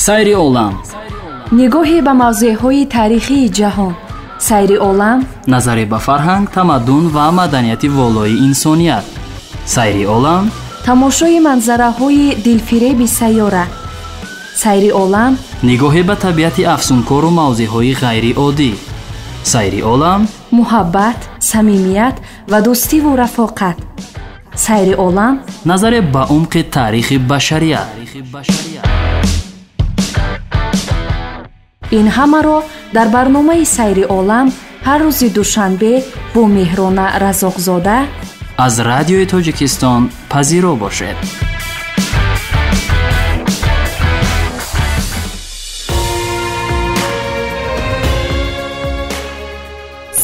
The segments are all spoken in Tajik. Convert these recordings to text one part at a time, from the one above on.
Сайри олам. Нигоҳе ба мавзеъҳои таърихии ҷаҳон. Сайри олам. Назаре ба фарҳанг, тамаддун ва маданияти волои инсоният. Сайри олам. Тамошои манзараҳои дилфиреби сайёра. Сайри олам. Нигоҳе ба табиати афсункору мавзеъҳои ғайриоддӣ. Сайри олам. Муҳаббат, самимият ва дӯстиву рафоқат. Сайри олам. Назаре ба умқи таърихи башарият. Ин ҳамаро дар барномаи Сайри олам ҳар рӯзи душанбе бо Меҳрона Разоқзода аз Радиои Тоҷикистон пазиро бошед.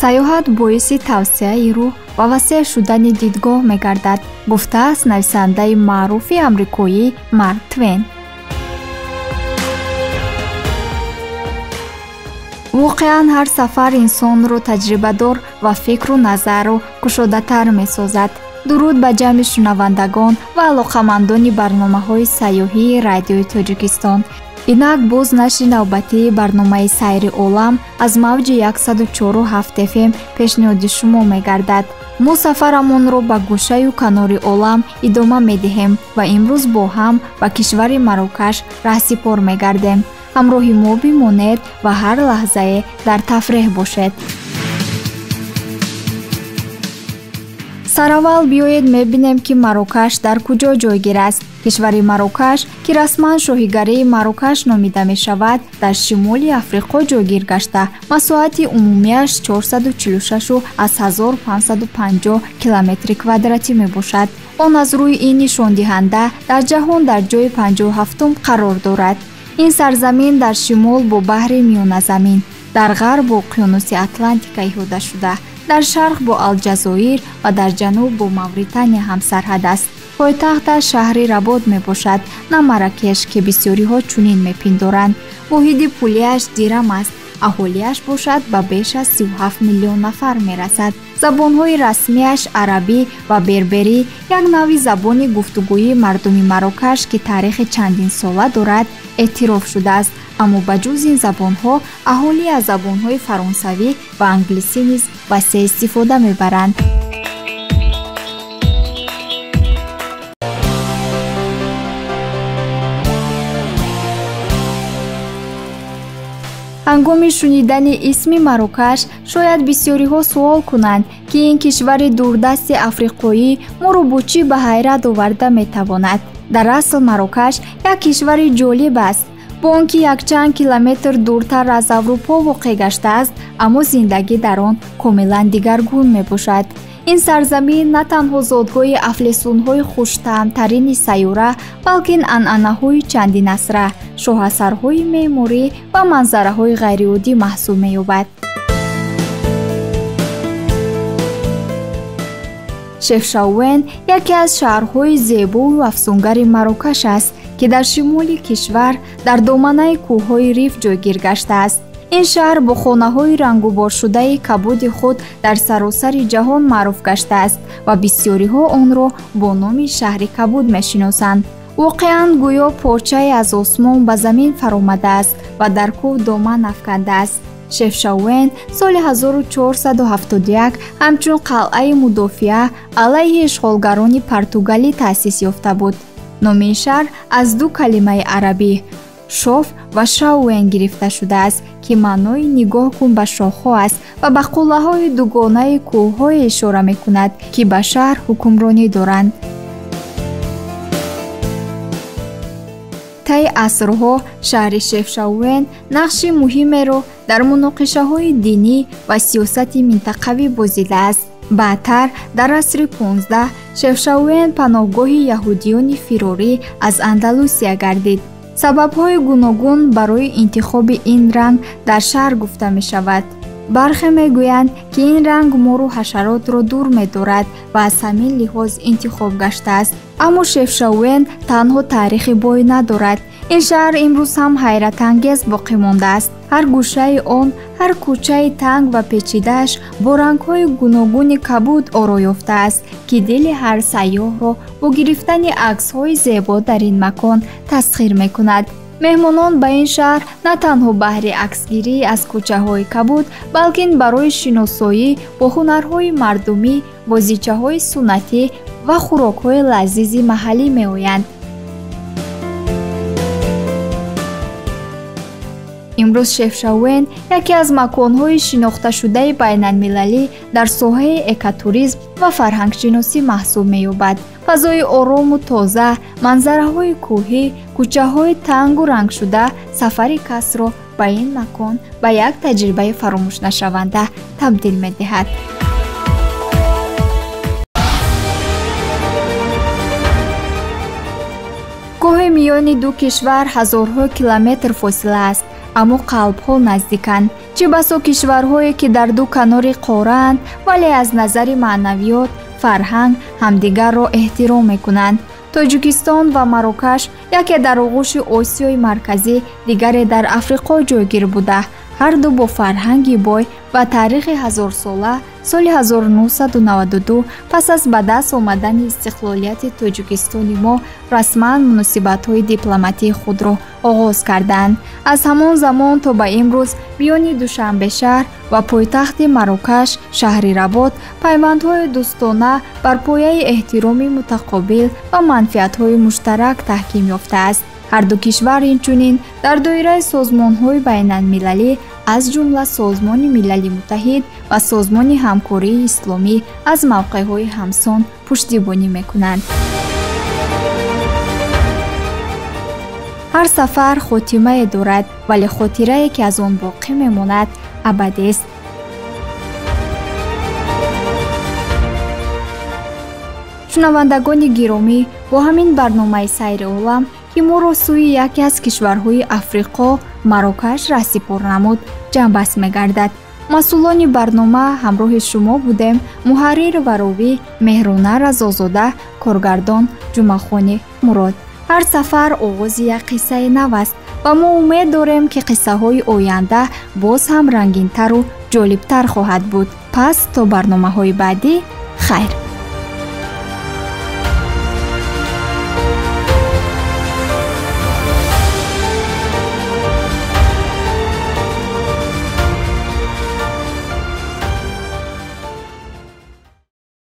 Саёҳат боиси тавсеаи рӯҳ ва васеъ шудани дидгоҳ мегардад, гуфтааст нависандаи маъруфи амрикоӣ Марк Твен. Воқеан, ҳар сафар инсонро таҷрибадор ва фикру назарро кушодатар месозад. Дуруд ба ҷамъи шунавандагон ва алоқамандони барномаҳои сайёҳии Радиои Тоҷикистон. Инак боз нашри навбатии барномаи Сайри олам аз мавҷи 104,7 FM пешниҳоди шумо мегардад. Мо сафарамонро ба гӯшаю канори олам идома медиҳем ва имрӯз бо ҳам ба кишвари Марокаш раҳсипор мегардем. Ҳамроҳи мо бимонед ва ҳар лаҳзае дар тафреҳ бошед. Сараввал биёед мебинем, ки Марокаш дар куҷо ҷойгир аст. Кишвари Марокаш, ки расман шоҳигарии Марокаш номида мешавад, дар шимоли Африқо ҷойгир гашта, масоҳати умумиаш 446,550 километри квадратӣ мебошад. Он аз рӯи ин нишондиҳанда дар ҷаҳон дар ҷои 57-ум қарор дорад. Ин сарзамин дар шимол бо баҳри Миёназамин, дар ғарб бо уқёнуси Атлантика иҳода шуда, дар шарқ бо Алҷазоир ва дар ҷануб бо Мавритания ҳамсарҳад аст. Пойтахташ шаҳри Работ мебошад, на Маракеш, ки бисёриҳо чунин мепиндоранд. Воҳиди пулиаш дирам аст, аҳолиаш бошад ба беш аз 37 миллион нафар мерасад. Забонҳои расмиаш арабӣ ва берберӣ, як навъи забони гуфтугӯии мардуми Марокаш, ки таърихи чандинсола дорад, эътироф шудааст. Аммо ба ҷуз ин забонҳо аҳолӣ аз забонҳои фаронсавӣ ва англисӣ низ васеъ истифода мебаранд. Ҳангоми шунидани исми Марокаш шояд бисёриҳо суол кунанд, ки ин кишвари дурдасти африқоӣ моро бо чӣ ба ҳайрат оварда метавонад. Дар асл Марокаш як кишвари ҷолиб аст. Бо он ки якчанд километр дуртар аз Аврупо воқеъ гаштааст, аммо зиндагӣ дар он комилан дигаргун мебошад. Ин сарзамин на танҳо зодгоҳи афлесунҳои хуштаъмтарини сайёра, балки анъанаҳои чандинасра, шоҳасарҳои меъморӣ ва манзараҳои ғайриоддӣ маҳсуб меёбад. Шефшауэн яке аз шаҳрҳои зебову афсунгари Марокаш аст, ки дар шимоли кишвар дар доманаи кӯҳҳои Риф ҷойгир гаштааст. Ин шаҳр бо хонаҳои рангуборшудаи кабуди худ дар саросари ҷаҳон маъруф гаштааст ва бисёриҳо онро бо номи шаҳри кабуд мешиносанд. Воқеан, гӯё порчае аз осмон ба замин фаромадааст ва дар кӯҳ доман афкандааст. Шефшауэн соли 1471 ҳамчун қалъаи мудофиа алайҳи ишғолгарони португалӣ таъсис ёфта буд. Номи ин шаҳр аз ду калимаи арабӣ шоф ва шауэн гирифта шудааст, ки маънои нигоҳ кун ба шохҳо аст ва ба қуллаҳои дугонаи кӯҳҳое ишора мекунад, ки ба шаҳр ҳукмронӣ доранд. Таи асрҳо шаҳри Шефшауэн нақши муҳимеро дар муноқишаҳои динӣ ва сиёсати минтақавӣ бозидааст. Баъдтар дар асри 15 Шефшауэн паноҳгоҳи яҳудиёни фирорӣ аз Андалусия гардид. Сабабҳои гуногун барои интихоби ин ранг дар шаҳр гуфта мешавад. Бархе мегӯянд, ки ин ранг мору ҳашаротро дур медорад ва аз ҳамин лиҳоз интихоб гаштааст. Аммо Шефшауэн танҳо таърихи бой надорад. Ин шаҳр имрӯз ҳам ҳайратангез боқӣ мондааст. Ҳар гӯшаи он, ҳар кӯчаи танг ва печидааш бо рангҳои гуногуни кабуд оро ёфтааст, ки дили ҳар сайёҳро бо гирифтани аксҳои зебо дар ин макон тасхир мекунад. Меҳмонон ба ин шаҳр на танҳо баҳри аксгирӣ аз кӯчаҳои кабуд, балки барои шиносоӣ бо ҳунарҳои мардумӣ, бозичаҳои суннатӣ ва хӯрокҳои лазизи маҳаллӣ меоянд. Имрӯз Шефшауэн яке аз маконҳои шинохташудаи байналмилалӣ дар соҳаи экотуризм ва фарҳангшиносӣ маҳсуб меёбад. Фазои орому тоза, манзараҳои кӯҳӣ, кӯчаҳои тангу рангшуда сафари касро ба ин макон ба як таҷрибаи фаромӯшнашаванда табдил медиҳад. Гоҳе миёни ду кишвар ҳазорҳо километр фосила аст, аммо қалбҳо наздиканд. Чӣ басо кишварҳое, ки дар ду канори қораанд, вале аз назари маънавиёт, фарҳанг ҳамдигарро эҳтиром мекунанд. Тоҷикистон ва Марокаш яке дар оғӯши Осиёи Марказӣ, дигаре дар Африқо ҷойгир буда, ҳарду бо фарҳанги бой ва таърихи ҳазорсола соли 1992 пас аз ба даст омадани истиқлолияти Тоҷикистони мо расман муносибатҳои дипломатии худро оғоз карданд. Аз ҳамон замон то ба имрӯз миёни Душанбешаҳр ва пойтахти Марокаш, шаҳри Работ, пайвандҳои дӯстона бар пояи эҳтироми мутақобил ва манфиатҳои муштарак таҳким ёфтааст. Ҳарду кишвар инчунин дар доираи созмонҳои байналмилалӣ, аз ҷумла Созмони Милали Муттаҳид ва Созмони Ҳамкории Исломӣ аз мавқеъҳои ҳамсон пуштибонӣ мекунанд. Ҳар сафар хотимае дорад, вале хотирае, ки аз он боқӣ мемонад, абадист. Шунавандагони гиромӣ, бо ҳамин барномаи Сайри олам, ки моро сӯи яке аз кишварҳои Африқо, Марокаш раҳсипор намуд, ҷамъбаст мегардад. Масъулони барнома ҳамроҳи шумо будем муҳаррир ва ровӣ Меҳрона Разозода, коргардон Ҷумъахони Мурод. Ҳар сафар оғози як қиссаи нав аст ва мо умед дорем, ки қиссаҳои оянда боз ҳам рангинтару ҷолибтар хоҳад буд. Пас то барномаҳои баъдӣ, хайр.